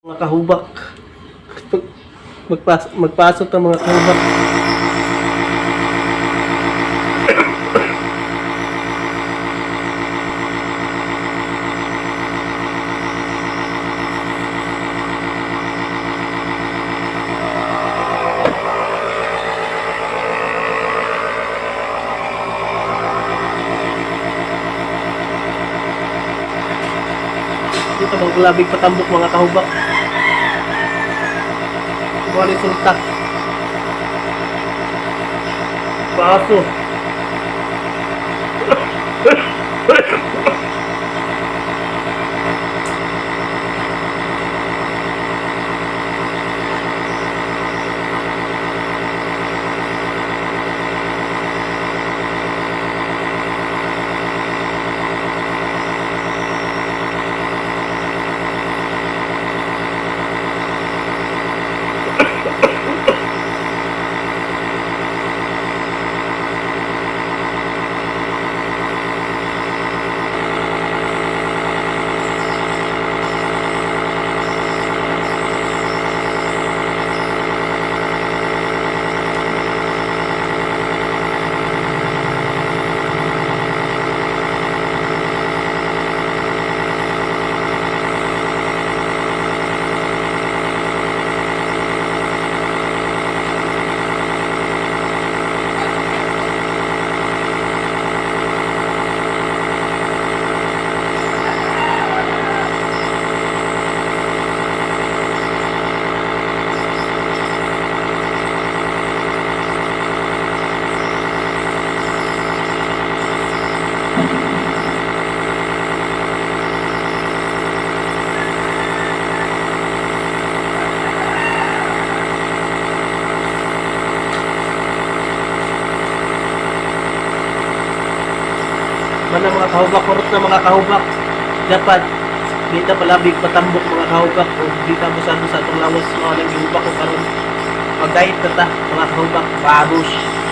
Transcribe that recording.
Mga kahubak. Magpasok ta, mga kahubak. Dito maglabig patambok, mga kahubak. Mga resulta. Baso. Mana, mga kahubak, kurot na, mga kahubak. Dapat di ta palabig patambok, mga kahubak, o di ta busado sa atong lawas, mga nang gihubak ko karon. Mag-diet na ta, mga kahubak. Babush.